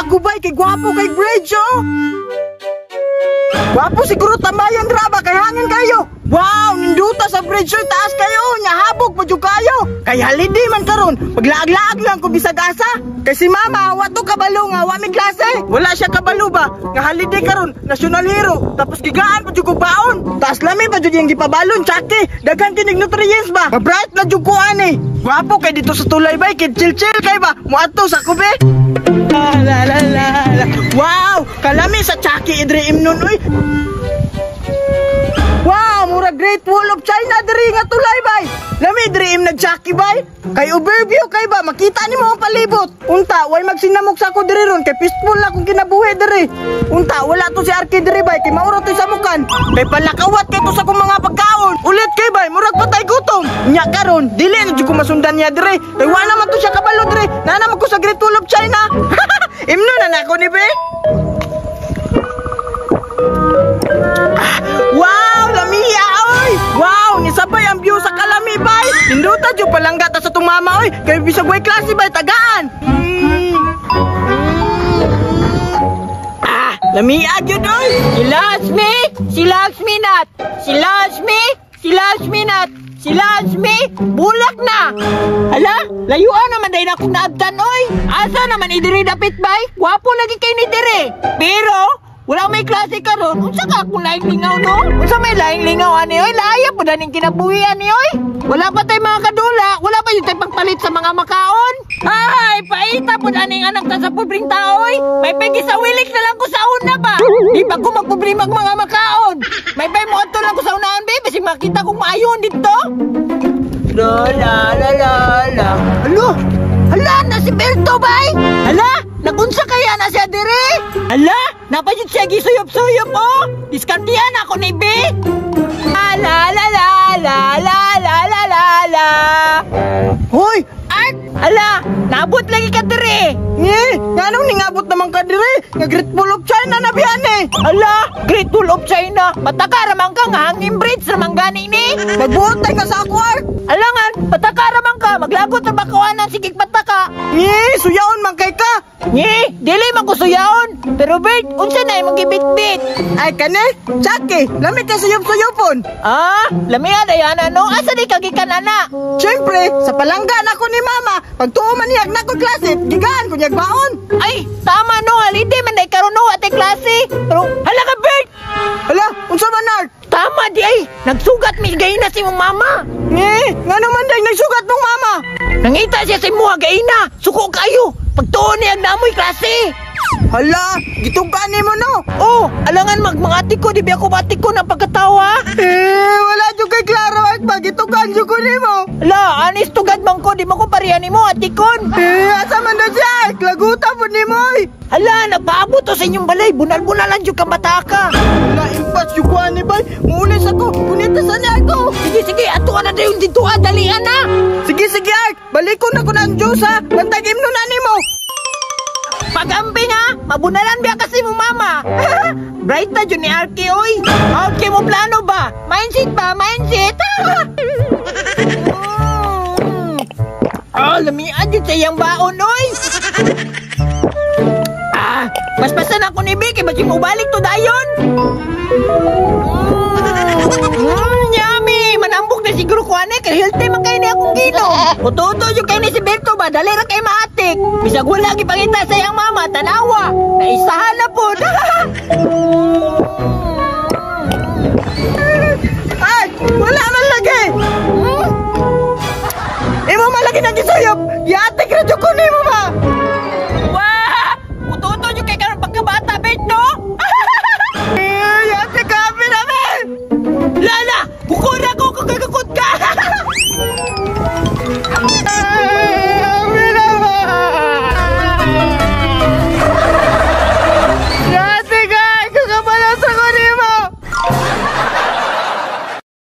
ko bay kay gwapo kay bridge oh. Gwapo siguro tambayan graba kay hangin kayo. Wow, ninduta sa bridge oy, taas kayo, nya habog pa jud kayo. Kay holiday man karon, paglaag-laag lang ko bisag asa. Kay si mama wa to kabalo nga wa mi klase. Wala siya kabalo ba nga holiday karon, national hero. Tapos gigaan pa jud ko baon. Taas lami pa jud yung gipabalon, tsaki. Daghan kinig nutrients ba. Ma-bright na jud ko ani. Gwapo kay dito sa tulay bay, kay chill-chill kay ba. Muadto sa ko be. La la la la. Wow, kalami sa tsaki idre imnon oy. Wow, mura Great Wall of China diri nga tulay bay. Lami diri im nagtsaki bay. Kay overview kay ba makita nimo ang palibot. Unta way magsinamok sa ako diri ron kay peaceful na kung kinabuhi diri. Unta wala to si Arky diri bay kay mauro to sa mukan. Kay palakawat kay to sa akong mga pagkaon. Ulit kay bay murag patay gutom. Nya karon dili na jud ko masundan niya diri. Kay wa naman to siya kabalo diri. Naa naman ko sa Great Wall of China. Imno na nako ni be. Wow, lamiya oy. Wow, nisabay ang view sa kalami bay. Ninduta jud palangga ta sa tong mama oy. Kay bisag way klase bay tagaan. Ah, lamiya jud oy. She loves me, she loves me not. She loves me, she loves me not. She loves me, bulak na. Hala, layuan naman dahil akong naabtan oy. Asa naman idiri dapit bay? Gwapo lagi kay ni diri. Pero wala may klase karon. Unsa ka akong laing lingaw no? Unsa may laing lingaw ani oy? Laaya po daning kinabuhi ani oy. Wala pa tay mga kadula, wala pa yung tay pagpalit sa mga makaon. Ay, paita po daning anak ta sa pobreng tao oy. May pegi sa wilik na lang ko sa una ba? Di pa ko magpobrema ang mga makaon. May pay mo adto lang ko sa unahan be, bisig makita kong maayon dito. La la la la la. Alo, hala na si Berto bay. Hala, nagunsa kaya na siya dire? Hala, napayod siya gisuyop-suyop oh. Diskartihan ako ni B. La la la la la la la la la la. Hoy, Art, hala, naabot lagi ka dire. Nge, nganong ningabot naman ka dire? Nga Great Wall of China na biyan eh. Hala, Great Wall of China. Pataka raman ka nga hanging bridge raman gani ni. Magbuot ka sa ako, Art. Alangan, pataka raman ka. Maglagot ra bakawanan sige pataka. Nge, suyaon man kay ka. Nge, dili man ko suyaon. Pero Bert, unsa na imong gibitbit? Ay kani, tsaki, lami kay suyop-suyopon. Ah, lami dayana no. Asa di ka gikan ana? Siyempre, sa palangga na ko ni mama. Pagtuo man niyag na ko klase, gigaan ko niyag baon. Ay, tama no, holiday man day karon no ate klase. Pero hala ka Bert. Hala, unsa man Art? Tama di ay, nagsugat mi gayna si mong mama. Nge, ngano man day nagsugat mong mama? Nangita siya sa imuha gayna. Suko kayo. Pagtuo niya namoy klase. Hala, gitugan nimo no. Oh, alangan mag mga ko, di ba ako batik ko ng pagkatawa? Eh, wala jud kay klaro Art ba gitugan jud ko nimo. Hala, anis tugad man ko, di mo ko pareha nimo atikon. Eh, asa man daw siya? Art? Laguta po nimo oy. Hala, nagpaabot to sa inyong balay, bunal-bunalan jud kang bataka. Hala, impas jud ko ani bay. Muulis ako, punita sa niya ako. Sige, sige, ato ka na dayon dito, ah, dalian na. Sige, sige Art, balikon na ko na ang juice ha. Bantag imno na nimo. Pag-amping ha, mabunalan biya kasi mo mama. Bright na jud ni Arky oy. Out kay mo plano ba? Mindset ba? Mindset? Ah, lamian jud sa iyang baon oy. Ah, paspasan ako ni Vicky, ba't yung ubalik to dayon? Yummy! Manambok na siguro ko ane, kay healthy man kayo ni akong ginom. Uto-uto yung kayo ni si Berto ba, dali ra kay maatik. Bisag wala gipangita sa iyang mama, tanawa. Naisahan na po. Ay, wala man